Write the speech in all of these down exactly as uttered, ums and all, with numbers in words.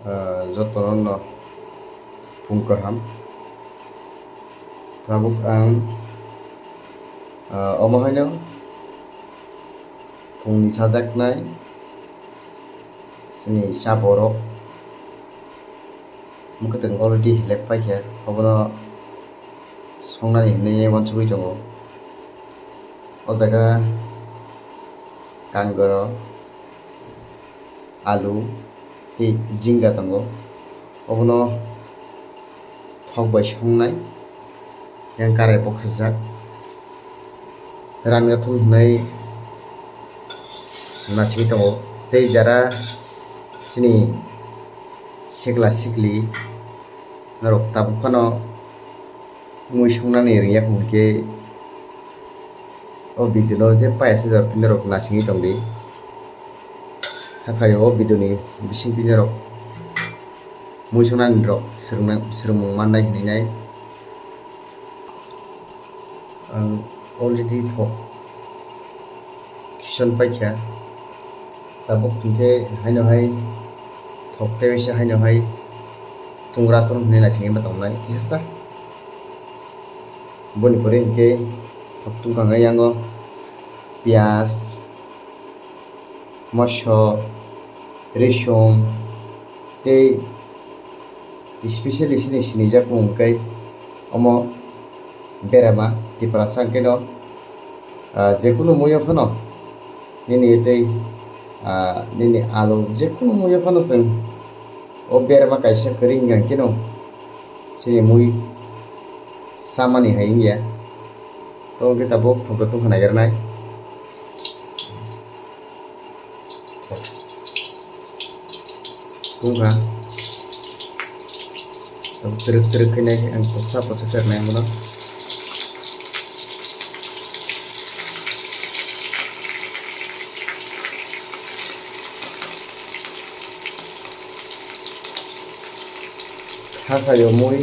Ah, jotono no phung kaham. Tabuk ang, ah, omo haino phungni chajaknai chini cha borok mwkhwtwng already helek paikha, obono songnani hinwi uansugwi tongo. O jaga kangoro, alu tei jinga tongo. Obono thok bai songnai, yang karai bokhajak, rang thung hinwi naisingwi tongo. Tei jara chini sikla sikli norok tabuk phano mui songnani rwngya hwnkhe, o video no je paya se jora tini rok naisingwi tongdi. Hathai o video ni bising tini rok mui songnani rok swrwngna-, swrwngmung mannai hinwi nai. Ang already thok kison paikha. Tabuk hinkhe haino hai thok tei waisa haino hai tungra tong hinwi naisingwi ma tongnai kisa sa. Boni pore hinkhe thok tungkha hwnwi yango piyaj, moso, risum tei specially chini sinijak mung khe omo berama Tiprasa hwnkhe no, ah, jekunu muiyo phano nini tei, ah, nini alu jekunu muiyo phano chwng o berama kaisa kwrwi hwnkha hwnkhe no chini mui samani hai wngya. To hwnkhe tabuk thok tungkha naigarnai. Tungkha. Tong twrwk twrwk khe nai ang toksa posa khe nai bono. Kha khayo mui,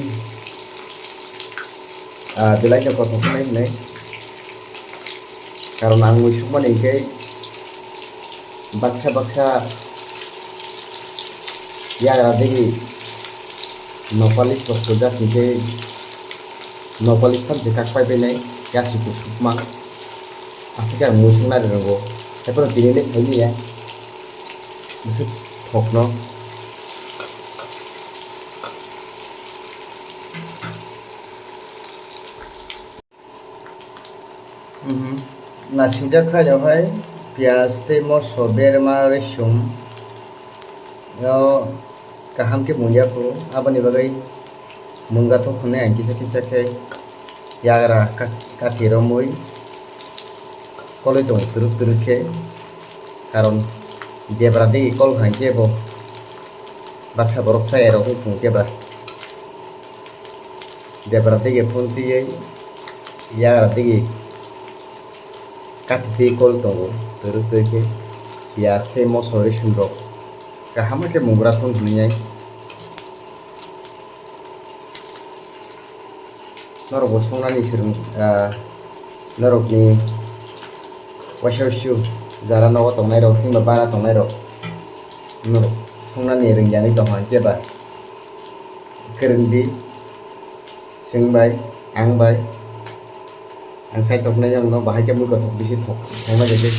ah, belai no kothok nai hinwi. Karon ang mui sukmani hinkhe baksa baksa yagra digi nopali sok sojak hinkhe nopali thamchi kak pai painai yasi kusukma. Aswk khe ang mui suknai rwngwi. Haiphano tini le khailiya. Bwswk thokno. Mhm. Nasingjak khaino hai piyaj tei moso berma risum. O kaham khe mungya kho, aboni bagwi mungya thok hwnwi ang kisa kisa khe yagra ka-, kathi romwi kolwi tongo twrwk twrwk khe, karon debra digi kol hai khe bo baksa borok chaya rok wng thung khe ba. Debra digi phone twiwi yagra digi kathi twi kol tongo, twrwk twi khe piyaj tei moso risum rok kaham khe mungra thung hwnwi. Norok bo songnani swrwng, ah, norokni waisa wasu jara nogo tongnai rok himba bara tongnai rok norok songnani rwngya wngwi tongkha hwnkhe ba. Kwrwng di, chwng bai, ang bai, ang sai toknai yang no bahai khe mui kothok bisi thok thangma jagwi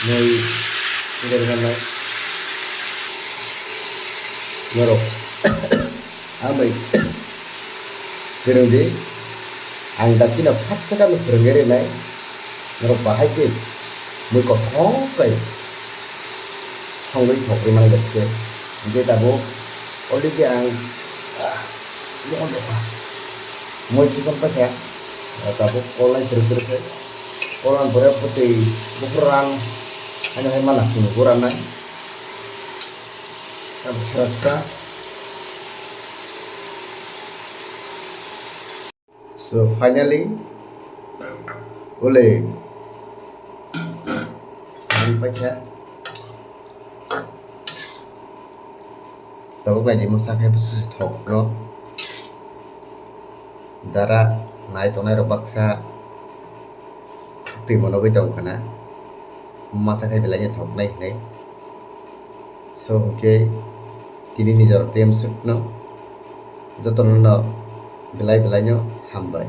mui kwrwng nai norok ang bai kwrwng di, ang da phino khatsa khe no kwrwngwi rwnai. Norok bahai khe mui kothok khe songwi thokgwi manjak khe. Hingkhe tabuk already ang, ah, mui khe chong paikha, ah, tabuk kolnai kwrwi kwrwi khe. Kolnai pore bwtwi buphuru rang haino hai mana sini buranai. Tabuk sra sra. So, finally, ule, ang paikha. Tabuk naidi mwsa khe bwswk thok no. Jara nai tongnai rok baksa twi monogwi tong khana. Masa khe belai no thoknai hinwi. So, hwnkhe tini nijor tei amsukno jotono no belai belai no hambai.